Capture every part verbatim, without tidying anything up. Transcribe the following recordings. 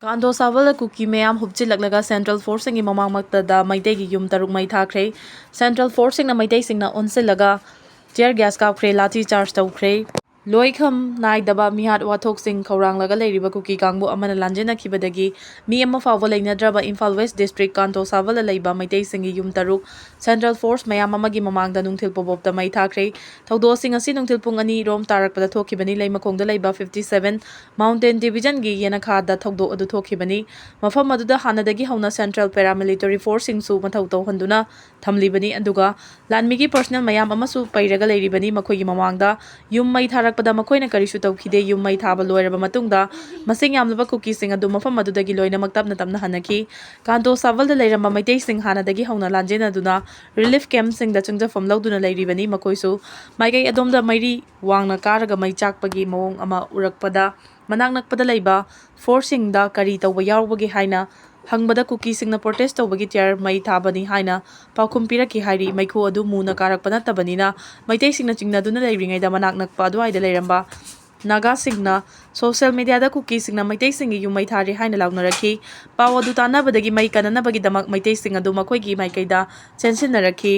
ꯀꯥꯟꯗꯣ ꯁꯥꯕꯜꯗ ꯀꯨꯀꯤ ꯃꯌꯥꯝ ꯍꯨꯞꯆꯤꯜꯂꯛꯂꯒ ꯁꯦꯟꯇ꯭ꯔꯦꯜ ꯐꯣꯔꯁꯁꯤꯡꯒꯤ ꯃꯃꯥꯡꯃꯛꯇꯗ ꯃꯩꯇꯩꯒꯤ ꯌꯨꯝ ꯇꯔꯨꯛ ꯃꯩ ꯊꯥꯈ꯭ꯔꯦ꯫ ꯁꯦꯟꯇ꯭ꯔꯦꯜ ꯐꯣꯔꯁꯁꯤꯡꯅ ꯃꯩꯇꯩꯁꯤꯡꯅ ꯑꯣꯟꯁꯤꯜꯂꯒ ꯇꯤꯌꯔ ꯒ꯭ꯌꯥꯁ ꯀꯥꯞꯈ꯭ꯔꯦ, ꯂꯥꯊꯤ ꯆꯥꯔꯖ ꯇꯧꯈ꯭ꯔꯦ꯫ ꯂꯣꯏꯈꯝ ꯅꯥꯏꯗꯕ ꯃꯤꯍꯥꯠ ꯋꯥꯊꯣꯛꯁꯤꯡ ꯈꯧꯔꯥꯡꯂꯒ ꯂꯩꯔꯤꯕ ꯀꯨꯀꯤ ꯀꯥꯡꯕꯨ ꯑꯃꯅ ꯂꯥꯟꯖꯦꯟꯅꯈꯤꯕꯗꯒꯤ ꯃꯤ ꯑꯃ ꯐꯥꯎꯕ ꯂꯩꯅꯗ꯭ꯔꯕ ꯏꯝꯐꯥꯜ ꯋꯦꯁ ꯗꯤꯁꯇ꯭ꯔꯤꯛ ꯀꯥꯟꯇꯣ ꯁꯥꯕꯜꯗ ꯂꯩꯕ ꯃꯩꯇꯩꯁꯤꯡꯒꯤ ꯌꯨꯝ ꯇꯔꯨꯛ ꯁꯦꯟꯇ꯭ꯔꯦꯜ ꯐꯣꯔꯁ ꯃꯌꯥꯝ ꯑꯃꯒꯤ ꯃꯃꯥꯡꯗ ꯅꯨꯡꯊꯤꯜ ꯄꯣꯕꯣꯞꯇ ꯃꯩ ꯊꯥꯈ꯭ꯔꯦ꯫ ꯊꯧꯗꯣꯛꯁꯤꯡ ꯑꯁꯤ ꯅꯨꯡꯊꯤꯜ ꯄꯨꯡ ꯑꯅꯤ ꯔꯣꯝ ꯇꯥꯔꯛꯄꯗ ꯊꯣꯛꯈꯤꯕꯅꯤ꯫ ꯂꯩꯃꯈꯣꯡꯗ ꯂꯩꯕ fifty seven Mountain Divisionꯒꯤ ꯌꯦꯅꯈꯥꯗ ꯊꯧꯗꯣꯛ ꯑꯗꯨ ꯊꯣꯛꯈꯤꯕꯅꯤ꯫ ꯃꯐꯝ ꯑꯗꯨꯗ ꯍꯥꯟꯅꯗꯒꯤ ꯍꯧꯅ ꯁꯦꯟꯇ꯭ꯔꯦꯜ ꯄꯦꯔꯥꯃꯤꯂꯤꯇꯔꯤ ꯐꯣꯔꯁꯁꯤꯡꯁꯨ ꯃꯊꯧ ꯇꯧꯍꯟꯗꯨꯅ ꯊꯝꯂꯤꯕꯅꯤ꯫ ꯑꯗꯨꯒ ꯂꯥꯟꯃꯤꯒꯤ ꯄꯔꯁꯅꯦꯜ ꯃꯌꯥꯝ ꯑꯃꯁꯨ ꯄꯩꯔꯒ ꯂꯩꯔꯤꯕꯅꯤ꯫ ꯃꯈꯣꯏꯒꯤ ꯃꯃꯥꯡꯗ ꯌꯨꯝ ꯃꯩ ꯊꯥꯔꯛꯄꯗ ꯃꯈꯣꯏꯅ ꯀꯔꯤꯁꯨ ꯇꯧꯈꯤꯗꯦ꯫ ꯌꯨꯝ ꯃꯩ ꯊꯥꯕ ꯂꯣꯏꯔꯕ ꯃꯇꯨꯡꯗ ꯃꯁꯤꯡ ꯌꯥꯝꯂꯕ ꯀꯨꯀꯤꯁꯤꯡ ꯑꯗꯨ ꯃꯐꯝ ꯑꯗꯨꯗꯒꯤ ꯂꯣꯏꯅꯃꯛ ꯇꯞꯅ ꯇꯞꯅ ꯍꯟꯅꯈꯤ꯫ ꯀꯥꯟꯇꯣ ꯁꯥꯕꯜꯗ ꯂꯩꯔꯝꯕ ꯃꯩꯇꯩꯁꯤꯡ ꯍꯥꯟꯅꯗꯒꯤ ꯍꯧꯅ ꯂꯥꯟꯖꯦꯟꯅꯗꯨꯅ ꯔꯤꯂꯤꯐ ꯀꯦꯝꯞꯁꯤꯡꯗ ꯆꯪꯖꯐꯝ ꯂꯧꯗꯨꯅ ꯂꯩꯔꯤꯕꯅꯤ꯫ ꯃꯈꯣꯏꯁꯨ ꯃꯥꯏꯀꯩ ꯑꯗꯣꯝꯗ ꯃꯩꯔꯤ ꯋꯥꯡꯅ ꯀꯥꯔꯒ ꯃꯩ ꯆꯥꯛꯄꯒꯤ ꯃꯑꯣꯡ ꯑꯃ ꯎꯔꯛꯄꯗ ꯃꯅꯥꯛ ꯅꯛꯄꯗ ꯂꯩꯕ ꯐꯣꯔꯁꯁꯤꯡꯗ ꯀꯔꯤ ꯇꯧꯕ ꯌꯥꯎꯕꯒꯦ ꯍꯥꯏꯅ ꯍꯪꯕꯗ ꯀꯨꯀꯤꯁꯤꯡꯅ ꯄ꯭ꯔꯣꯇꯦꯁ ꯇꯧꯕꯒꯤ ꯇꯤꯌꯔ ꯃꯩ ꯊꯥꯕꯅꯤ ꯍꯥꯏꯅ ꯄꯥꯎꯈꯨꯝ ꯄꯤꯔꯛꯈꯤ ꯍꯥꯏꯔꯤ꯫ ꯃꯩꯈꯨ ꯑꯗꯨ ꯃꯨꯅ ꯀꯥꯔꯛꯄ ꯅꯠꯇꯕꯅꯤꯅ ꯃꯩꯇꯩꯁꯤꯡꯅ ꯆꯤꯡꯅꯗꯨꯅ ꯂꯩꯔꯤꯉꯩꯗ ꯃꯅꯥꯛ ꯅꯛꯄ ꯑꯗꯨꯋꯥꯏꯗ ꯂꯩꯔꯝꯕ ꯅꯥꯒꯥꯁꯤꯡꯅ ꯁꯣꯁꯤꯌꯦꯜ ꯃꯤꯗꯤꯌꯥꯗ ꯀꯨꯀꯤꯁꯤꯡꯅ ꯃꯩꯇꯩꯁꯤꯡꯒꯤ ꯌꯨꯝ ꯃꯩ ꯊꯥꯔꯤ ꯍꯥꯏꯅ ꯂꯥꯎꯅꯔꯛꯈꯤ꯫ ꯄꯥꯎ ꯑꯗꯨ ꯇꯥꯟꯅꯕꯗꯒꯤ ꯃꯩ ꯀꯟꯅꯅꯕꯒꯤꯗꯃꯛ ꯃꯩꯇꯩꯁꯤꯡ ꯑꯗꯨ ꯃꯈꯣꯏꯒꯤ ꯃꯥꯏꯀꯩꯗ ꯆꯦꯟꯁꯤꯟꯅꯔꯛꯈꯤ꯫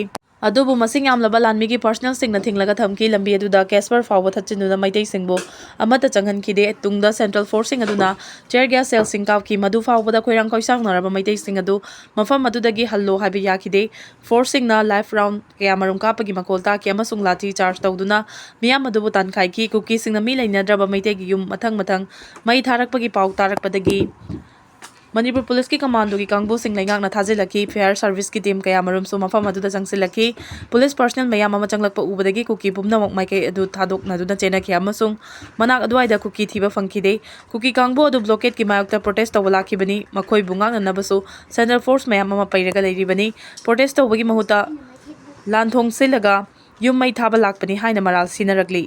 ꯑꯗꯨꯕꯨ ꯃꯁꯤꯡ ꯌꯥꯝꯂꯕ ꯂꯥꯟꯃꯤꯒꯤ ꯄꯔꯁꯅꯦꯜꯁꯤꯡꯅ ꯊꯤꯡꯂꯒ ꯊꯝꯈꯤ꯫ ꯂꯝꯕꯤ ꯑꯗꯨꯗ ꯀꯦꯁꯄꯔ ꯐꯥꯎꯕ ꯊꯠꯆꯤꯟꯗꯨꯅ ꯃꯩꯇꯩꯁꯤꯡꯕꯨ ꯑꯃꯠꯇ ꯆꯪꯍꯟꯈꯤꯗꯦ꯫ ꯇꯨꯡꯗ ꯁꯦꯟꯇ꯭ꯔꯦꯜ ꯐꯣꯔꯁꯁꯤꯡ ꯑꯗꯨꯅ ꯇꯤꯌꯔ ꯒ꯭ꯌꯥꯁ ꯁꯦꯜꯁꯤꯡ ꯀꯥꯞꯈꯤ꯫ ꯃꯗꯨ ꯐꯥꯎꯕꯗ ꯈꯣꯏꯔꯥꯡ ꯈꯣꯏꯁꯥꯎꯅꯔꯕ ꯃꯩꯇꯩꯁꯤꯡ ꯑꯗꯨ ꯃꯐꯝ ꯑꯗꯨꯗꯒꯤ ꯍꯜꯂꯣ ꯍꯥꯏꯕ ꯌꯥꯈꯤꯗꯦ꯫ ꯐꯣꯔꯁꯁꯤꯡꯅ ꯂꯥꯏꯐ ꯔꯥꯎꯟ ꯀꯌꯥꯃꯔꯨꯝ ꯀꯥꯞꯄꯒꯤ ꯃꯈꯣꯜ ꯇꯥꯈꯤ ꯑꯃꯁꯨꯡ ꯂꯥꯊꯤ ꯆꯥꯔꯖ ꯇꯧꯗꯨꯅ ꯃꯤꯌꯥꯝ ꯑꯗꯨꯕꯨ ꯇꯥꯟꯈꯥꯏꯈꯤ꯫ ꯀꯨꯀꯤꯁꯤꯡꯅ ꯃꯤ ꯂꯩꯅꯗ꯭ꯔꯕ ꯃꯩꯇꯩꯒꯤ ꯌꯨꯝ ꯃꯊꯪ ꯃꯊꯪ ꯃꯩ ꯊꯥꯔꯛꯄꯒꯤ ꯄꯥꯎ ꯇꯥꯔꯛꯄꯗꯒꯤ ꯃꯅꯤꯄꯨꯔ ꯄꯨꯂꯤꯁꯀꯤ ꯀꯃꯥꯟꯗꯣꯒꯤ ꯀꯥꯡꯕꯨꯁꯤꯡ ꯂꯩꯉꯥꯛꯅ ꯊꯥꯖꯤꯜꯂꯛꯈꯤ꯫ ꯐꯥꯌꯔ ꯁꯥꯔꯚꯤꯁꯀꯤ ꯇꯤꯝ ꯀꯌꯥꯃꯔꯨꯝꯁꯨ ꯃꯐꯝ ꯑꯗꯨꯗ ꯆꯪꯁꯤꯜꯂꯛꯈꯤ꯫ ꯄꯨꯂꯤꯁ ꯄꯔꯁꯅꯦꯜ ꯃꯌꯥꯝ ꯑꯃ ꯆꯪꯂꯛꯄ ꯎꯕꯗꯒꯤ ꯀꯨꯀꯤ ꯄꯨꯝꯅꯃꯛ ꯃꯥꯏꯀꯩ ꯑꯗꯨ ꯊꯥꯗꯣꯛꯅꯗꯨꯅ ꯆꯦꯟꯅꯈꯤ ꯑꯃꯁꯨꯡ ꯃꯅꯥꯛ ꯑꯗꯨꯋꯥꯏꯗ ꯀꯨꯀꯤ ꯊꯤꯕ ꯐꯪꯈꯤꯗꯦ꯫ ꯀꯨꯀꯤ ꯀꯥꯡꯕꯨ ꯑꯗꯨ ꯕ꯭ꯂꯣꯀꯦꯠꯀꯤ ꯃꯥꯌꯣꯛꯇ ꯄ꯭ꯔꯣꯇꯦꯁ ꯇꯧꯕ ꯂꯥꯛꯈꯤꯕꯅꯤ꯫ ꯃꯈꯣꯏꯕꯨ ꯉꯥꯛꯅꯅꯕꯁꯨ ꯁꯦꯟꯇ꯭ꯔꯦꯜ ꯐꯣꯔꯁ ꯃꯌꯥꯝ ꯑꯃ ꯄꯩꯔꯒ ꯂꯩꯔꯤꯕꯅꯤ꯫ ꯄ꯭ꯔꯣꯇꯦꯁ ꯇꯧꯕꯒꯤ ꯃꯍꯨꯠꯇ ꯂꯥꯟ ꯊꯣꯡ ꯁꯤꯜꯂꯒ ꯌꯨꯝ ꯃꯩ ꯊꯥꯕ ꯂꯥꯛꯄꯅꯤ ꯍꯥꯏꯅ ꯃꯔꯥꯜ ꯁꯤꯅꯔꯛꯂꯤ꯫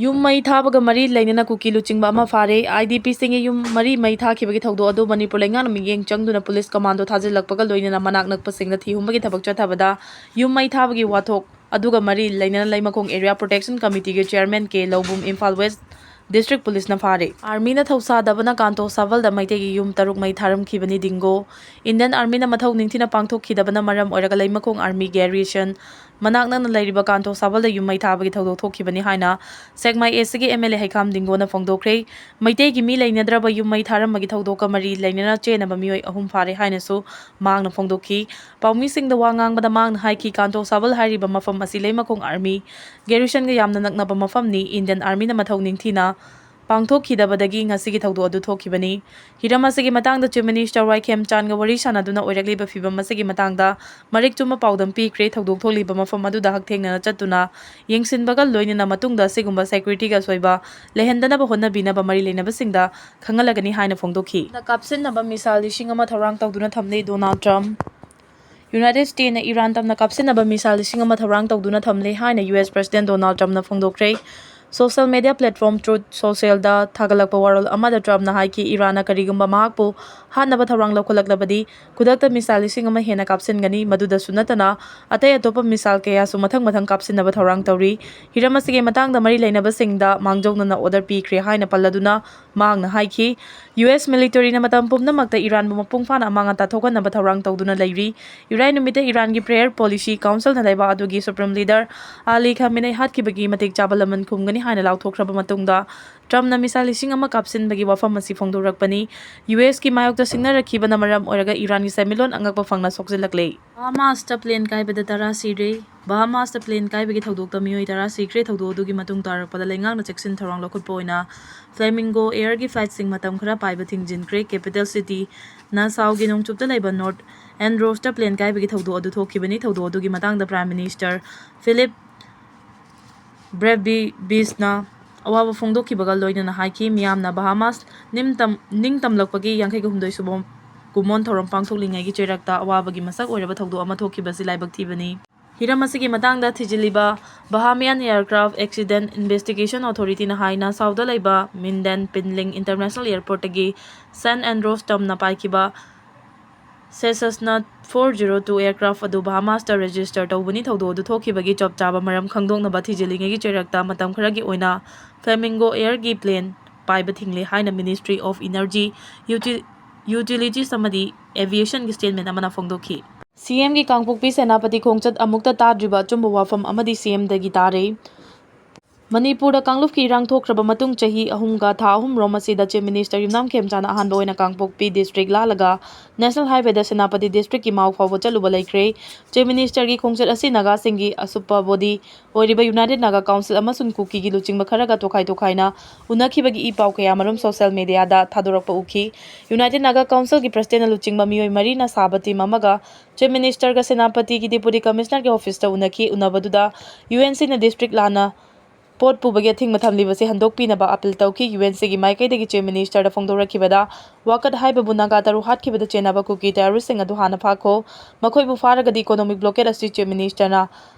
ꯌꯨꯝ ꯃꯩ ꯊꯥꯕꯒ ꯃꯔꯤ ꯂꯩꯅꯅ ꯀꯨꯀꯤ ꯂꯨꯆꯤꯡꯕ ꯑꯃ ꯐꯥꯔꯦ꯫ ꯑꯥꯏ ꯗꯤ ꯄꯤꯁꯤꯡꯒꯤ ꯌꯨꯝ ꯃꯔꯤ ꯃꯩ ꯊꯥꯈꯤꯕꯒꯤ ꯊꯧꯗꯣꯛ ꯑꯗꯨ ꯃꯅꯤꯄꯨꯔ ꯂꯩꯉꯥꯛꯅ ꯃꯤꯠꯌꯦꯡ ꯆꯪꯗꯨꯅ ꯄꯨꯂꯤꯁ ꯀꯃꯥꯟꯗꯣ ꯊꯥꯖꯤꯜꯂꯛꯄꯒ ꯂꯣꯏꯅꯅ ꯃꯅꯥꯛ ꯅꯛꯄꯁꯤꯡꯗ ꯊꯤꯍꯨꯝꯕꯒꯤ ꯊꯕꯛ ꯆꯠꯊꯕꯗ ꯌꯨꯝ ꯃꯩ ꯊꯥꯕꯒꯤ ꯋꯥꯊꯣꯛ ꯑꯗꯨꯒ ꯃꯔꯤ ꯂꯩꯅꯅ ꯂꯩꯃꯈꯣꯡ ꯑꯦꯔꯤꯌꯥ ꯄ꯭ꯔꯣꯇꯦꯛꯁꯟ ꯀꯃꯤꯇꯤꯒꯤ ꯆꯤꯌꯔꯃꯦꯟ ꯀꯦ ꯂꯧꯕꯨꯝ, ꯏꯝꯐꯥꯜ ꯋꯦꯁ District Police ꯅ ꯐꯥꯔꯦ꯫ Army ꯅ ꯊꯧꯁꯥꯗꯕꯅ ꯀꯥꯟꯇꯣ ꯁꯥꯕꯜꯗ ꯃꯩꯇꯩꯒꯤ ꯌꯨꯝ ꯇꯔꯨꯛ ꯃꯩ ꯊꯥꯔꯝꯈꯤꯕꯅꯤ꯫ ꯗꯤꯡꯒꯣ꯫ Indian Army ꯅ ꯃꯊꯧ ꯅꯤꯡꯊꯤꯅ ꯄꯥꯡꯊꯣꯛꯈꯤꯗꯕꯅ ꯃꯔꯝ ꯑꯣꯏꯔꯒ ꯂꯩꯃꯈꯣꯡ Army Garrison ꯃꯅꯥꯛ ꯅꯛꯅ ꯂꯩꯔꯤꯕ ꯀꯥꯟꯇꯣ ꯁꯥꯕꯜꯗ ꯌꯨꯝ ꯃꯩ ꯊꯥꯕꯒꯤ ꯊꯧꯗꯣꯛ ꯊꯣꯛꯈꯤꯕꯅꯤ ꯍꯥꯏꯅ ꯁꯦꯛꯃꯥꯏ East ꯀꯤ M L A ꯍꯩꯈꯥꯝ ꯗꯤꯡꯒꯣꯅ ꯐꯣꯡꯗꯣꯛꯈ꯭ꯔꯦ꯫ ꯃꯩꯇꯩꯒꯤ ꯃꯤ ꯂꯩꯅꯗ꯭ꯔꯕ ꯌꯨꯝ ꯃꯩ ꯊꯥꯔꯝꯕꯒꯤ ꯊꯧꯗꯣꯛꯀ ꯃꯔꯤ ꯂꯩꯅꯅ ꯆꯦꯟꯅꯕ ꯃꯤꯑꯣꯏ ꯑꯍꯨꯝ ꯐꯥꯔꯦ ꯍꯥꯏꯅꯁꯨ ꯃꯍꯥꯛꯅ ꯐꯣꯡꯗꯣꯛꯈꯤ꯫ ꯄꯥꯎꯃꯤꯁꯤꯡꯗ ꯋꯥ ꯉꯥꯡꯕꯗ ꯃꯍꯥꯛꯅ ꯍꯥꯏꯈꯤ, ꯀꯥꯟꯇꯣ ꯁꯥꯕꯜ ꯍꯥꯏꯔꯤꯕ ꯃꯐꯝ ꯑꯁꯤ ꯂꯩꯃꯈꯣꯡ Army Garrison ꯒ ꯌꯥꯝꯅ ꯅꯛꯅꯕ ꯃꯐꯝꯅꯤ꯫ Indian Army ꯅ ꯃꯊꯧ ꯅꯤꯡꯊꯤꯅ ꯄꯥꯡꯊꯣꯛꯈꯤꯗꯕꯗꯒꯤ ꯉꯁꯤꯒꯤ ꯊꯧꯗꯣꯛ ꯑꯗꯨ ꯊꯣꯛꯈꯤꯕꯅꯤ꯫ ꯍꯤꯔꯝ ꯑꯁꯤꯒꯤ ꯃꯇꯥꯡꯗ Chief Minister ꯋꯥꯏꯈꯦꯝ ꯆꯥꯟꯒ ꯋꯥꯔꯤ ꯁꯥꯟꯅꯗꯨꯅ ꯑꯣꯏꯔꯛꯂꯤꯕ ꯐꯤꯚꯝ ꯑꯁꯤꯒꯤ ꯃꯇꯥꯡꯗ ꯃꯔꯤꯛ ꯆꯨꯝꯕ ꯄꯥꯎꯗꯝ ꯄꯤꯈ꯭ꯔꯦ꯫ ꯊꯧꯗꯣꯛ ꯊꯣꯛꯂꯤꯕ ꯃꯐꯝ ꯑꯗꯨꯗ ꯍꯛꯊꯦꯡꯅꯅ ꯆꯠꯇꯨꯅ ꯌꯦꯡꯁꯤꯟꯕꯒ ꯂꯣꯏꯅꯅ ꯃꯇꯨꯡꯗ ꯑꯁꯤꯒꯨꯝꯕ security ꯒꯤ ꯑꯁꯣꯏꯕ ꯂꯩꯍꯟꯗꯅꯕ ꯍꯣꯠꯅꯕꯤꯅꯕ ꯃꯔꯤ ꯂꯩꯅꯕꯁꯤꯡꯗ ꯈꯪꯍꯜꯂꯒꯅꯤ ꯍꯥꯏꯅ ꯐꯣꯡꯗꯣꯛꯈꯤ꯫ ꯀꯥꯞꯁꯤꯟꯅꯕ missile ꯂꯤꯁꯤꯡ ꯑꯃ ꯊꯧꯔꯥꯡ ꯇꯧꯗꯨꯅ ꯊꯝꯂꯤ ꯗꯣꯅꯥꯜꯗ ꯇ꯭ꯔꯝꯞ꯫ United States ꯅ ꯏꯔꯥꯟ ꯇꯝꯅ ꯀꯥꯞꯁꯤꯟꯅꯕ missile ꯂꯤꯁꯤꯡ ꯑꯃ ꯊꯧꯔꯥꯡ ꯇꯧꯗꯨꯅ ꯊꯝꯂꯦ ꯍꯥꯏꯅ U S President ꯗꯣꯅꯥꯜꯗ ꯇ꯭ꯔꯝꯞꯅ ꯐꯣꯡꯗꯣꯛꯈ꯭ꯔꯦ꯫ Social media platform Truth Social ꯗ ꯊꯥꯒꯠꯂꯛꯄ ꯋꯥꯔꯣꯜ ꯑꯃꯗ ꯇ꯭ꯔꯝꯞꯅ ꯍꯥꯏꯈꯤ, ꯏꯔꯥꯟꯅ ꯀꯔꯤꯒꯨꯝꯕ ꯃꯍꯥꯛꯄꯨ ꯍꯥꯠꯅꯕ ꯊꯧꯔꯥꯡ ꯂꯧꯈꯠꯂꯛꯂꯕꯗꯤ ꯈꯨꯗꯛꯇ missile ꯂꯤꯁꯤꯡ ꯑꯃ ꯍꯦꯟꯅ ꯀꯥꯞꯁꯤꯟꯒꯅꯤ꯫ ꯃꯗꯨꯗꯁꯨ ꯅꯠꯇꯅ ꯑꯇꯩ ꯑꯇꯣꯞꯄ missile ꯀꯌꯥꯁꯨ ꯃꯊꯪ ꯃꯊꯪ ꯀꯥꯞꯁꯤꯟꯅꯕ ꯊꯧꯔꯥꯡ ꯇꯧꯔꯤ꯫ ꯍꯤꯔꯝ ꯑꯁꯤꯒꯤ ꯃꯇꯥꯡꯗ ꯃꯔꯤ ꯂꯩꯅꯕꯁꯤꯡꯗ ꯃꯥꯡꯖꯧꯅꯅ order ꯄꯤꯈ꯭ꯔꯦ ꯍꯥꯏꯅ ꯄꯜꯂꯗꯨꯅ ꯃꯍꯥꯛꯅ ꯍꯥꯏꯈꯤ, U S military ꯅ ꯃꯇꯝ ꯄꯨꯝꯅꯃꯛꯇ ꯏꯔꯥꯟꯕꯨ ꯃꯄꯨꯡ ꯐꯥꯅ ꯑꯃꯥꯡ ꯑꯇꯥ ꯊꯣꯛꯍꯟꯅꯕ ꯊꯧꯔꯥꯡ ꯇꯧꯗꯨꯅ ꯂꯩꯔꯤ꯫ ꯏꯔꯥꯏ ꯅꯨꯃꯤꯠꯇ ꯏꯔꯥꯟꯒꯤ prayer policy council ꯅ ꯂꯩꯕꯥꯛ ꯑꯗꯨꯒꯤ Supreme Leader ꯑꯂꯤ ꯈꯥꯃꯤꯅꯩ ꯍꯥꯠꯈꯤꯕꯒꯤ ꯃꯇꯤꯛ ꯆꯥꯕ ꯂꯃꯟ ꯈꯨꯝꯒꯅꯤ ꯍꯥꯏꯅ ꯂꯥꯎꯊꯣꯛꯈ꯭ꯔꯕ ꯃꯇꯨꯡꯗ ꯇ꯭ꯔꯝꯞꯅ missile ꯂꯤꯁꯤꯡ ꯑꯃ ꯀꯥꯞꯁꯤꯟꯕꯒꯤ ꯋꯥꯐꯝ ꯑꯁꯤ ꯐꯣꯡꯗꯣꯔꯛꯄꯅꯤ꯫ U S ꯀꯤ ꯃꯥꯌꯣꯛꯇ ꯁꯤꯡꯅꯔꯛꯈꯤꯕꯅ ꯃꯔꯝ ꯑꯣꯏꯔꯒ ꯏꯔꯥꯟꯒꯤ ꯁꯦꯟꯃꯤꯠꯂꯣꯟ ꯑꯉꯛꯄ ꯐꯪꯅ ꯁꯣꯛꯆꯤꯜꯂꯛꯂꯦ꯫ ꯕꯍꯥꯃꯥꯁꯇ plane ꯀꯥꯏꯕꯗ ꯇꯔꯥ ꯁꯤꯔꯦ꯫ ꯕꯍꯥꯃꯥꯁꯇ plane ꯀꯥꯏꯕꯒꯤ ꯊꯧꯗꯣꯛꯇ ꯃꯤꯑꯣꯏ ꯇꯔꯥ ꯁꯤꯈ꯭ꯔꯦ꯫ ꯊꯧꯗꯣꯛ ꯑꯗꯨꯒꯤ ꯃꯇꯨꯡ ꯇꯥꯔꯛꯄꯗ ꯂꯩꯉꯥꯛꯅ ꯆꯦꯛꯁꯤꯟ ꯊꯧꯔꯥꯡ ꯂꯧꯈꯠꯄ ꯑꯣꯏꯅ Flamingo Air ꯒꯤ flight ꯁꯤꯡ ꯃꯇꯝ ꯈꯔ ꯄꯥꯏꯕ ꯊꯤꯡꯖꯤꯟꯈ꯭ꯔꯦ꯫ Capital city Nassau ꯒꯤ ꯅꯣꯡꯆꯨꯞꯇ ꯂꯩꯕ North Andros ꯇ plane ꯀꯥꯏꯕꯒꯤ ꯊꯧꯗꯣꯛ ꯑꯗꯨ ꯊꯣꯛꯈꯤꯕꯅꯤ꯫ ꯊꯧꯗꯣꯛ ꯑꯗꯨꯒꯤ ꯃꯇꯥꯡꯗ Prime Minister Philip Breabis ꯅ ꯑꯋꯥꯕ ꯐꯣꯡꯗꯣꯛꯈꯤꯕꯒ ꯂꯣꯏꯅꯅ ꯍꯥꯏꯈꯤ, ꯃꯤꯌꯥꯝꯅ ꯕꯍꯥꯃꯥꯁ ꯅꯤꯡꯇꯝ-, ꯅꯤꯡꯇꯝꯂꯛꯄꯒꯤ ꯌꯥꯡꯈꯩ ꯍꯨꯝꯗꯣꯏ ꯁꯨꯕ ꯀꯨꯝꯑꯣꯟ ꯊꯧꯔꯝ ꯄꯥꯡꯊꯣꯛꯂꯤꯉꯩꯒꯤ ꯆꯩꯔꯛꯇ ꯑꯋꯥꯕꯒꯤ ꯃꯁꯛ ꯑꯣꯏꯔꯕ ꯊꯧꯗꯣꯛ ꯑꯃ ꯊꯣꯛꯈꯤꯕꯁꯤ ꯂꯥꯏꯕꯛ ꯊꯤꯕꯅꯤ꯫ ꯍꯤꯔꯝ ꯑꯁꯤꯒꯤ ꯃꯇꯥꯡꯗ ꯊꯤꯖꯤꯜꯂꯤꯕ Bahamian Aircraft Accident Investigation Authority ꯅ ꯍꯥꯏ, Nassau ꯗ ꯂꯩꯕ Mindon Pinling International Airport ꯇꯒꯤ San Andros ꯇꯝꯅ ꯄꯥꯏꯈꯤꯕ Cessna four zero two aircraft ꯑꯗꯨ Bahamas ꯇ register ꯇꯧꯕꯅꯤ꯫ ꯊꯧꯗꯣꯛ ꯑꯗꯨ ꯊꯣꯛꯈꯤꯕꯒꯤ ꯆꯞ ꯆꯥꯕ ꯃꯔꯝ ꯈꯪꯗꯣꯛꯅꯕ ꯊꯤꯖꯤꯜꯂꯤꯉꯩꯒꯤ ꯆꯩꯔꯛꯇ ꯃꯇꯝ ꯈꯔꯒꯤ ꯑꯣꯏꯅ Flamingo Air ꯒꯤ plane ꯄꯥꯏꯕ ꯊꯤꯡꯂꯦ ꯍꯥꯏꯅ Ministry of Energy, Uti-, Utilities ꯑꯃꯗꯤ Aviation ꯒꯤ statement ꯑꯃꯅ ꯐꯣꯡꯗꯣꯛꯈꯤ꯫ C M ꯒꯤ ꯀꯥꯡꯄꯣꯛꯄꯤ ꯁꯦꯅꯥꯄꯇꯤ ꯈꯣꯡꯆꯠ ꯑꯃꯨꯛꯇ ꯇꯥꯗ꯭ꯔꯤꯕ ꯑꯆꯨꯝꯕ ꯋꯥꯐꯝ ꯑꯃꯗꯤ C M ꯗꯒꯤ ꯇꯥꯔꯦ꯫ ꯃꯅꯤꯄꯨꯔꯗ ꯀꯥꯡꯂꯨꯞꯀꯤ ꯏꯔꯥꯡ ꯊꯣꯛꯈ꯭ꯔꯕ ꯃꯇꯨꯡ ꯆꯍꯤ ꯑꯍꯨꯝꯒ ꯊꯥ ꯑꯍꯨꯝ ꯔꯣꯝ ꯑꯁꯤꯗ Chief Minister ꯌꯨꯝꯅꯥꯝ ꯈꯦꯝꯆꯥꯅ ꯑꯍꯥꯟꯕ ꯑꯣꯏꯅ ꯀꯥꯡꯄꯣꯛꯄꯤ district ꯂꯥꯜꯂꯒ National Highway ꯗ ꯁꯦꯅꯥꯄꯇꯤ district ꯀꯤ ꯃꯥꯎ ꯐꯥꯎꯕ ꯆꯠꯂꯨꯕ ꯂꯩꯈ꯭ꯔꯦ꯫ Chief Minister ꯒꯤ ꯈꯣꯡꯆꯠ ꯑꯁꯤ ꯅꯥꯒꯥꯁꯤꯡꯒꯤ ꯑꯁꯨꯞꯄ body ꯑꯣꯏꯔꯤꯕ United Naga Council ꯑꯃꯁꯨꯡ ꯀꯨꯀꯤꯒꯤ ꯂꯨꯆꯤꯡꯕ ꯈꯔꯒ ꯇꯣꯈꯥꯏ ꯇꯣꯈꯥꯏꯅ ꯎꯅꯈꯤꯕꯒꯤ ꯏ ꯄꯥꯎ ꯀꯌꯥꯃꯔꯨꯝ social media ꯗ ꯊꯥꯗꯣꯔꯛꯄ ꯎꯈꯤ꯫ United Naga Council ꯒꯤ President ꯅ ꯂꯨꯆꯤꯡꯕ ꯃꯤꯑꯣꯏ ꯃꯔꯤꯅ ꯁꯥꯕ team ꯑꯃꯒ Chief Minister ꯒ ꯁꯦꯅꯥꯄꯇꯤꯒꯤ Deputy Commissioner ꯒꯤ office ꯇ ꯎꯅꯈꯤ꯫ ꯎꯅꯕꯗꯨꯗ U N C ꯅ district ꯂꯥꯟꯅ ꯄꯣꯠ ꯄꯨꯕꯒꯤ ꯑꯊꯤꯡꯕ ꯊꯝꯂꯤꯕꯁꯤ ꯍꯟꯗꯣꯛꯄꯤꯅꯕ appeal ꯇꯧꯈꯤ꯫ U N C ꯒꯤ ꯃꯥꯏꯀꯩꯗꯒꯤ Chief Minister ꯗ ꯐꯣꯡꯗꯣꯔꯛꯈꯤꯕꯗ, ꯋꯥꯀꯠ ꯍꯥꯏꯕꯕꯨ ꯅꯥꯒꯥ ꯇꯔꯨꯛ ꯍꯥꯠꯈꯤꯕꯗ ꯆꯦꯟꯅꯕ ꯀꯨꯀꯤ terrorist ꯁꯤꯡ ꯑꯗꯨ ꯍꯥꯟꯅ ꯐꯥꯈꯣ, ꯃꯈꯣꯏꯕꯨ ꯐꯥꯔꯒꯗꯤ economic blockade ꯑꯁꯤ Chief Minister ꯅ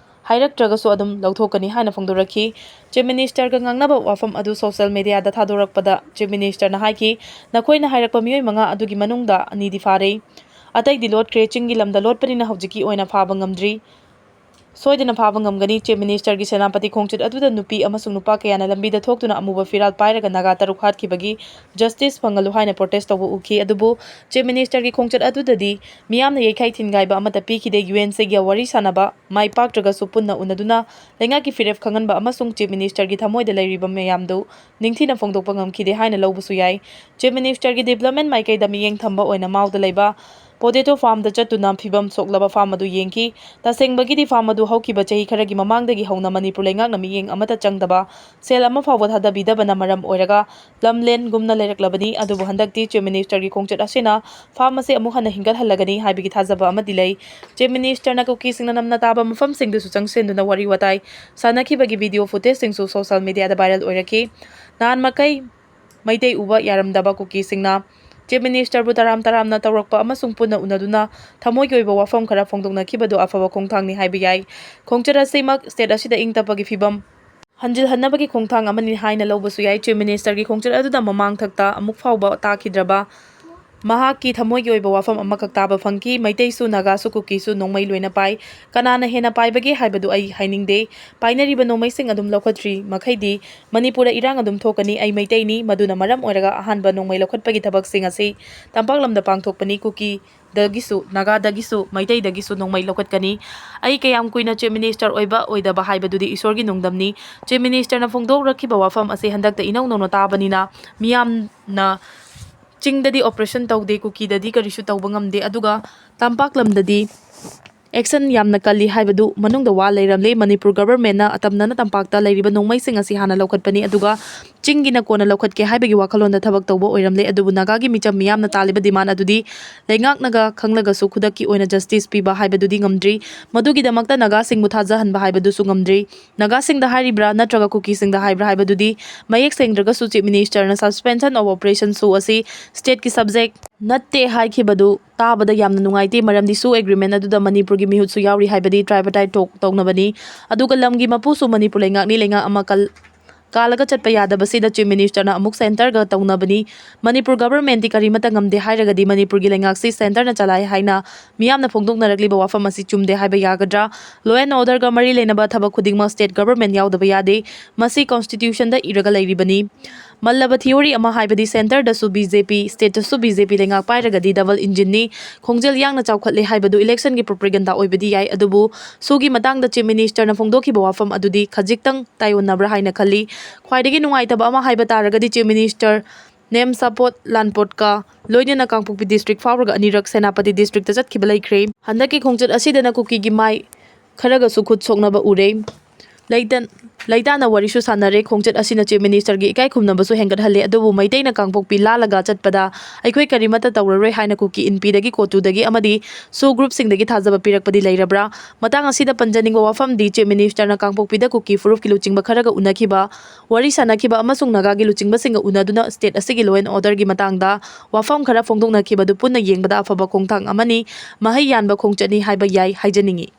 ꯍꯥꯏꯔꯛꯇ꯭ꯔꯒꯁꯨ ꯑꯗꯨꯝ ꯂꯧꯊꯣꯛꯀꯅꯤ ꯍꯥꯏꯅ ꯐꯣꯡꯗꯣꯔꯛꯈꯤ꯫ Chief Minister ꯒ ꯉꯥꯡꯅꯕ ꯋꯥꯐꯝ ꯑꯗꯨ social media ꯗ ꯊꯥꯗꯣꯔꯛꯄꯗ Chief Minister ꯅ ꯍꯥꯏꯈꯤ, "ꯅꯈꯣꯏꯅ ꯍꯥꯏꯔꯛꯄ ꯃꯤꯑꯣꯏ ꯃꯉꯥ ꯑꯗꯨꯒꯤ ꯃꯅꯨꯡꯗ ꯑꯅꯤꯗꯤ ꯐꯥꯔꯦ꯫ ꯑꯇꯩꯗꯤ ꯂꯣꯠꯈ꯭ꯔꯦ, ꯆꯤꯡꯒꯤ ꯂꯝꯗ ꯂꯣꯠꯄꯅꯤꯅ ꯍꯧꯖꯤꯛꯀꯤ ꯑꯣꯏꯅ ꯐꯥꯕ ꯉꯝꯗ꯭ꯔꯤ꯫ ꯁꯣꯏꯗꯅ ꯐꯥꯕ ꯉꯝꯒꯅꯤ꯫" Chief Minister ꯒꯤ ꯁꯦꯅꯥꯄꯇꯤ ꯈꯣꯡꯆꯠ ꯑꯗꯨꯗ ꯅꯨꯄꯤ ꯑꯃꯁꯨꯡ ꯅꯨꯄꯥ ꯀꯌꯥꯅ ꯂꯝꯕꯤꯗ ꯊꯣꯛꯇꯨꯅ ꯑꯃꯨꯕ ꯐꯤꯔꯥꯜ ꯄꯥꯏꯔꯒ ꯅꯥꯒꯥ ꯇꯔꯨꯛ ꯍꯥꯠꯈꯤꯕꯒꯤ justice ꯐꯪꯍꯜꯂꯨ ꯍꯥꯏꯅ protest ꯇꯧꯕ ꯎꯈꯤ꯫ ꯑꯗꯨꯕꯨ Chief Minister ꯒꯤ ꯈꯣꯡꯆꯠ ꯑꯗꯨꯗꯗꯤ ꯃꯤꯌꯥꯝꯅ ꯌꯩꯈꯥꯏ ꯊꯤꯟꯒꯥꯏꯕ ꯑꯃꯠꯇ ꯄꯤꯈꯤꯗꯦ꯫ U N C ꯒꯤ ꯋꯥꯔꯤ ꯁꯥꯅꯕ ꯃꯥꯏ ꯄꯥꯛꯇ꯭ꯔꯒꯁꯨ ꯄꯨꯟꯅ ꯎꯅꯗꯨꯅ ꯂꯩꯉꯥꯛꯀꯤ ꯐꯤꯔꯦꯞ ꯈꯪꯍꯟꯕ ꯑꯃꯁꯨꯡ Chief Minister ꯒꯤ ꯊꯃꯣꯏꯗ ꯂꯩꯔꯤꯕ ꯃꯌꯥꯝꯗꯨ ꯅꯤꯡꯊꯤꯅ ꯐꯣꯡꯗꯣꯛꯄ ꯉꯝꯈꯤꯗꯦ ꯍꯥꯏꯅ ꯂꯧꯕꯁꯨ ꯌꯥꯏ꯫ Chief Minister ꯒꯤ development ꯃꯥꯏꯀꯩꯗ ꯃꯤꯠꯌꯦꯡ ꯊꯝꯕ ꯑꯣꯏꯅ ꯃꯥꯎꯗ ꯂꯩꯕ potato farm ꯗ ꯆꯠꯇꯨꯅ ꯐꯤꯚꯝ ꯁꯣꯛꯂꯕ farm ꯑꯗꯨ ꯌꯦꯡꯈꯤ꯫ ꯇꯁꯦꯡꯕꯒꯤꯗꯤ farm ꯑꯗꯨ ꯍꯧꯈꯤꯕ ꯆꯍꯤ ꯈꯔꯒꯤ ꯃꯃꯥꯡꯗꯒꯤ ꯍꯧꯅ ꯃꯅꯤꯄꯨꯔ ꯂꯩꯉꯥꯛꯅ ꯃꯤꯠꯌꯦꯡ ꯑꯃꯠꯇ ꯆꯪꯗꯕ, ꯁꯦꯜ ꯑꯃ ꯐꯥꯎꯕ ꯊꯥꯗꯕꯤꯗꯕꯅ ꯃꯔꯝ ꯑꯣꯏꯔꯒ ꯂꯝꯂꯦꯟꯒꯨꯝꯅ ꯂꯩꯔꯛꯂꯕꯅꯤ꯫ ꯑꯗꯨꯕꯨ ꯍꯟꯗꯛꯇꯤ Chief Minister ꯒꯤ ꯈꯣꯡꯆꯠ ꯑꯁꯤꯅ farm ꯑꯁꯤ ꯑꯃꯨꯛ ꯍꯟꯅ ꯍꯤꯡꯒꯠꯍꯜꯂꯒꯅꯤ ꯍꯥꯏꯕꯒꯤ ꯊꯥꯖꯕ ꯑꯃꯗꯤ ꯂꯩ꯫ Chief Minister ꯅ ꯀꯨꯀꯤꯁꯤꯡꯅ ꯅꯝꯅ ꯇꯥꯕ ꯃꯐꯝꯁꯤꯡꯗꯨꯁꯨ ꯆꯪꯁꯤꯟꯗꯨꯅ ꯋꯥꯔꯤ ꯋꯥꯇꯥꯏ ꯁꯥꯟꯅꯈꯤꯕꯒꯤ video footage ꯁꯤꯡꯁꯨ social media ꯗ viral ꯑꯣꯏꯔꯛꯈꯤ꯫ ꯅꯍꯥꯟ ꯃꯈꯩ ꯃꯩꯇꯩ ꯎꯕ ꯌꯥꯔꯝꯗꯕ ꯀꯨꯀꯤꯁꯤꯡꯅ Chief Minister ꯕꯨ ꯇꯔꯥꯝ ꯇꯔꯥꯝꯅ ꯇꯧꯔꯛꯄ ꯑꯃꯁꯨꯡ ꯄꯨꯟꯅ ꯎꯅꯗꯨꯅ ꯊꯃꯣꯏꯒꯤ ꯑꯣꯏꯕ ꯋꯥꯐꯝ ꯈꯔ ꯐꯣꯡꯗꯣꯛꯅꯈꯤꯕꯗꯨ ꯑꯐꯕ ꯈꯣꯡꯊꯥꯡꯅꯤ ꯍꯥꯏꯕ ꯌꯥꯏ꯫ ꯈꯣꯡꯆꯠ ꯑꯁꯤꯃꯛ state ꯑꯁꯤꯗ ꯏꯪ ꯇꯞꯄꯒꯤ ꯐꯤꯚꯝ ꯍꯟꯖꯤꯜꯍꯟꯅꯕꯒꯤ ꯈꯣꯡꯊꯥꯡ ꯑꯃꯅꯤ ꯍꯥꯏꯅ ꯂꯧꯕꯁꯨ ꯌꯥꯏ꯫ Chief Minister ꯒꯤ ꯈꯣꯡꯆꯠ ꯑꯗꯨꯗ ꯃꯃꯥꯡꯊꯛꯇ ꯑꯃꯨꯛ ꯐꯥꯎꯕ ꯇꯥꯈꯤꯗ꯭ꯔꯕ ꯃꯍꯥꯛꯀꯤ ꯊꯃꯣꯏꯒꯤ ꯑꯣꯏꯕ ꯋꯥꯐꯝ ꯑꯃꯈꯛ ꯇꯥꯕ ꯐꯪꯈꯤ꯫ ꯃꯩꯇꯩꯁꯨ, ꯅꯥꯒꯥꯁꯨ, ꯀꯨꯀꯤꯁꯨ ꯅꯣꯡꯃꯩ ꯂꯣꯏꯅ ꯄꯥꯏ꯫ ꯀꯅꯥꯅ ꯍꯦꯟꯅ ꯄꯥꯏꯕꯒꯦ ꯍꯥꯏꯕꯗꯨ ꯑꯩ ꯍꯥꯏꯅꯤꯡꯗꯦ꯫ ꯄꯥꯏꯅꯔꯤꯕ ꯅꯣꯡꯃꯩꯁꯤꯡ ꯑꯗꯨꯝ ꯂꯧꯈꯠꯇ꯭ꯔꯤ ꯃꯈꯩꯗꯤ ꯃꯅꯤꯄꯨꯔꯗ ꯏꯔꯥꯡ ꯑꯗꯨꯝ ꯊꯣꯛꯀꯅꯤ꯫ ꯑꯩ ꯃꯩꯇꯩꯅꯤ꯫ ꯃꯗꯨꯅ ꯃꯔꯝ ꯑꯣꯏꯔꯒ ꯑꯍꯥꯟꯕ ꯅꯣꯡꯃꯩ ꯂꯧꯈꯠꯄꯒꯤ ꯊꯕꯛꯁꯤꯡ ꯑꯁꯤ ꯇꯝꯄꯥꯛꯂꯝꯗ ꯄꯥꯡꯊꯣꯛꯄꯅꯤ꯫ ꯀꯨꯀꯤꯗꯒꯤꯁꯨ, ꯅꯥꯒꯥꯗꯒꯤꯁꯨ, ꯃꯩꯇꯩꯗꯒꯤꯁꯨ ꯅꯣꯡꯃꯩ ꯂꯧꯈꯠꯀꯅꯤ꯫ ꯑꯩ ꯀꯌꯥꯝ ꯀꯨꯏꯅ Chief Minister ꯑꯣꯏꯕ ꯑꯣꯏꯗꯕ ꯍꯥꯏꯕꯗꯨꯗꯤ ꯏꯁꯣꯔꯒꯤ ꯅꯣꯡꯗꯝꯅꯤ꯫ Chief Ministerꯅ ꯐꯣꯡꯗꯣꯛꯂꯛꯈꯤꯕ ꯋꯥꯐꯝ ꯑꯁꯤ ꯍꯟꯗꯛꯇ ꯏꯅꯧ ꯅꯧꯅ ꯇꯥꯕꯅꯤꯅ ꯃꯤꯌꯥꯝꯅ ꯆꯤꯡꯗꯗꯤ operation ꯇꯧꯗꯦ, ꯀꯨꯀꯤꯗꯗꯤ ꯀꯔꯤꯁꯨ ꯇꯧꯕ ꯉꯝꯗꯦ, ꯑꯗꯨꯒ ꯇꯝꯄꯥꯛ ꯂꯝꯗꯗꯤ action ꯌꯥꯝꯅ ꯀꯜꯂꯤ ꯍꯥꯏꯕꯗꯨ ꯃꯅꯨꯡꯗ ꯋꯥ ꯂꯩꯔꯝꯂꯦ꯫ ꯃꯅꯤꯄꯨꯔ governmentꯅ ꯑꯇꯝꯅꯅ ꯇꯝꯄꯥꯛꯇ ꯂꯩꯔꯤꯕ ꯅꯣꯡꯃꯩꯁꯤꯡ ꯑꯁꯤ ꯍꯥꯟꯅ ꯂꯧꯈꯠꯄꯅꯤ, ꯑꯗꯨꯒ ꯆꯤꯡꯒꯤꯅ ꯀꯣꯟꯅ ꯂꯧꯈꯠꯀꯦ ꯍꯥꯏꯕꯒꯤ ꯋꯥꯈꯜꯂꯣꯟꯗ ꯊꯕꯛ ꯇꯧꯕ ꯑꯣꯏꯔꯝꯂꯦ꯫ ꯑꯗꯨꯕꯨ ꯅꯥꯒꯥꯒꯤ ꯃꯤꯆꯝ ꯃꯤꯌꯥꯝꯅ ꯇꯥꯜꯂꯤꯕ demand ꯑꯗꯨꯗꯤ ꯂꯩꯉꯥꯛꯅꯒ ꯈꯪꯂꯒꯁꯨ ꯈꯨꯗꯛꯀꯤ ꯑꯣꯏꯅ justice ꯄꯤꯕ ꯍꯥꯏꯕꯗꯨꯗꯤ ꯉꯝꯗ꯭ꯔꯤ꯫ ꯃꯗꯨꯒꯤꯗꯃꯛꯇ ꯅꯥꯒꯥꯁꯤꯡꯕꯨ ꯊꯥꯖꯍꯟꯕ ꯍꯥꯏꯕꯗꯨꯁꯨ ꯉꯝꯗ꯭ꯔꯤ꯫ ꯅꯥꯒꯥꯁꯤꯡꯗ ꯍꯥꯏꯔꯤꯕ꯭ꯔꯥ ꯅꯠꯇ꯭ꯔꯒ ꯀꯨꯀꯤꯁꯤꯡꯗ ꯍꯥꯏꯕ꯭ꯔꯥ ꯍꯥꯏꯕꯗꯨꯗꯤ ꯃꯌꯦꯛ ꯁꯦꯡꯗ꯭ꯔꯒꯁꯨ, Chief Ministerꯅ suspension of operation ꯁꯨ ꯑꯁꯤ stateꯀꯤ subject ꯅꯠꯇꯦ ꯍꯥꯏꯈꯤꯕꯗꯨ ꯇꯥꯕꯗ ꯌꯥꯝꯅ ꯅꯨꯡꯉꯥꯏꯇꯦ, ꯃꯔꯝꯗꯤ ꯁꯨ agreement ꯑꯗꯨꯗ ꯃꯅꯤꯄꯨꯔꯒꯤ ꯃꯤꯍꯨꯠꯁꯨ ꯌꯥꯎꯔꯤ ꯍꯥꯏꯕꯗꯤ tripartite talk ꯇꯧꯅꯕꯅꯤ꯫ ꯑꯗꯨꯒ ꯂꯝꯒꯤ ꯃꯄꯨꯁꯨ ꯃꯅꯤꯄꯨꯔ ꯂꯩꯉꯥꯛꯅꯤ, ꯂꯩꯉꯥꯛ ꯑꯃ ꯀꯜ-, ꯀꯥꯜꯂꯒ ꯆꯠꯄ ꯌꯥꯗꯕꯁꯤꯗ Chief Ministerꯅ ꯑꯃꯨꯛ centreꯒ ꯇꯧꯅꯕꯅꯤ꯫ ꯃꯅꯤꯄꯨꯔ governmentꯗꯤ ꯀꯔꯤꯃꯠꯇ ꯉꯝꯗꯦ ꯍꯥꯏꯔꯒꯗꯤ ꯃꯅꯤꯄꯨꯔꯒꯤ ꯂꯩꯉꯥꯛꯁꯤ centreꯅ ꯆꯂꯥꯏ ꯍꯥꯏꯅ ꯃꯤꯌꯥꯝꯅ ꯐꯣꯡꯗꯣꯛꯅꯔꯛꯂꯤꯕ ꯋꯥꯐꯝ ꯑꯁꯤ ꯆꯨꯝꯗꯦ ꯍꯥꯏꯕ ꯌꯥꯒꯗ꯭ꯔꯥ? Law and orderꯒ ꯃꯔꯤ ꯂꯩꯅꯕ ꯊꯕꯛ ꯈꯨꯗꯤꯡꯃꯛ state government ꯌꯥꯎꯗꯕ ꯌꯥꯗꯦ꯫ ꯃꯁꯤ constitutionꯗ ꯏꯔꯒ ꯂꯩꯔꯤꯕꯅꯤ꯫ ꯃꯜꯂꯕ theory ꯑꯃ ꯍꯥꯏꯕꯗꯤ centreꯗꯁꯨ B J P, stateꯇꯁꯨ B J P ꯂꯩꯉꯥꯛ ꯄꯥꯏꯔꯒꯗꯤ double engineꯅꯤ, ꯈꯣꯡꯖꯦꯜ ꯌꯥꯡꯅ ꯆꯥꯎꯈꯠꯂꯦ ꯍꯥꯏꯕꯗꯨ electionꯒꯤ propaganda ꯑꯣꯏꯕꯗꯤ ꯌꯥꯏ, ꯑꯗꯨꯕꯨ ꯁꯨꯒꯤ ꯃꯇꯥꯡꯗ Chief Ministerꯅ ꯐꯣꯡꯗꯣꯛꯈꯤꯕ ꯋꯥꯐꯝ ꯑꯗꯨꯗꯤ ꯈꯖꯤꯛꯇꯪ ꯇꯥꯏꯑꯣꯟꯅꯕ꯭ꯔꯥ ꯍꯥꯏꯅ ꯈꯜꯂꯤ꯫ ꯈ꯭ꯋꯥꯏꯗꯒꯤ ꯅꯨꯡꯉꯥꯏꯇꯕ ꯑꯃ ꯍꯥꯏꯕ ꯇꯥꯔꯒꯗꯤ Chief Minister ꯅꯦꯝꯁꯥꯄꯣꯠ ꯂꯥꯟꯄꯣꯠꯀ ꯂꯣꯏꯅꯅ ꯀꯥꯡꯄꯣꯛꯄꯤ district ꯐꯥꯎꯔꯒ ꯑꯅꯤꯔꯛ ꯁꯦꯅꯥꯄꯇꯤ districtꯇ ꯆꯠꯈꯤꯕ ꯂꯩꯈ꯭ꯔꯦ꯫ ꯍꯟꯗꯛꯀꯤ ꯈꯣꯡꯆꯠ ꯑꯁꯤꯗꯅ ꯀꯨꯀꯤꯒꯤ ꯃꯥꯏ ꯈꯔꯒꯁꯨ ꯈꯨꯠ ꯁꯣꯛꯅꯕ ꯎꯔꯦ꯫ ꯂꯩꯇ-, ꯂꯩꯇꯥꯅ ꯋꯥꯔꯤꯁꯨ ꯁꯥꯟꯅꯔꯦ꯫ ꯈꯣꯡꯆꯠ ꯑꯁꯤꯅ Chief Ministerꯒꯤ ꯏꯀꯥꯏ ꯈꯨꯝꯅꯕꯁꯨ ꯍꯦꯟꯒꯠꯍꯜꯂꯦ, ꯑꯗꯨꯕꯨ ꯃꯩꯇꯩꯅ ꯀꯥꯡꯄꯣꯛꯄꯤ ꯂꯥꯜꯂꯒ ꯆꯠꯄꯗ ꯑꯩꯈꯣꯏ ꯀꯔꯤꯃꯠꯇ ꯇꯧꯔꯔꯣꯏ ꯍꯥꯏꯅ ꯀꯨꯀꯤ ꯏꯟꯄꯤꯗꯒꯤ, ꯀꯣꯇꯨꯗꯒꯤ ꯑꯃꯗꯤ ꯁꯨ groupꯁꯤꯡꯗꯒꯤ ꯊꯥꯖꯕ ꯄꯤꯔꯛꯄꯗꯤ ꯂꯩꯔꯕ꯭ꯔꯥ? ꯃꯇꯥꯡ ꯑꯁꯤꯗ ꯄꯟꯖꯅꯤꯡꯕ ꯋꯥꯐꯝꯗꯤ Chief Ministerꯅ ꯀꯥꯡꯄꯣꯛꯄꯤꯗ ꯀꯨꯀꯤ ꯐꯨꯔꯨꯞꯀꯤ ꯂꯨꯆꯤꯡꯕ ꯈꯔꯒ ꯎꯅꯈꯤꯕ, ꯋꯥꯔꯤ ꯁꯥꯅꯈꯤꯕ ꯑꯃꯁꯨꯡ ꯅꯥꯒꯥꯒꯤ ꯂꯨꯆꯤꯡꯕꯁꯤꯡꯒ ꯎꯅꯗꯨꯅ state ꯑꯁꯤꯒꯤ law and orderꯒꯤ ꯃꯇꯥꯡꯗ ꯋꯥꯐꯝ ꯈꯔ ꯐꯣꯡꯗꯣꯛꯅꯈꯤꯕꯗꯨ ꯄꯨꯟꯅ ꯌꯦꯡꯕꯗ ꯑꯐꯕ ꯈꯣꯡꯊꯥꯡ ꯑꯃꯅꯤ, ꯃꯍꯩ ꯌꯥꯟꯕ ꯈꯣꯡꯆꯠꯅꯤ ꯍꯥꯏꯕ ꯌꯥꯏ ꯍꯥꯏꯖꯅꯤꯡꯏ꯫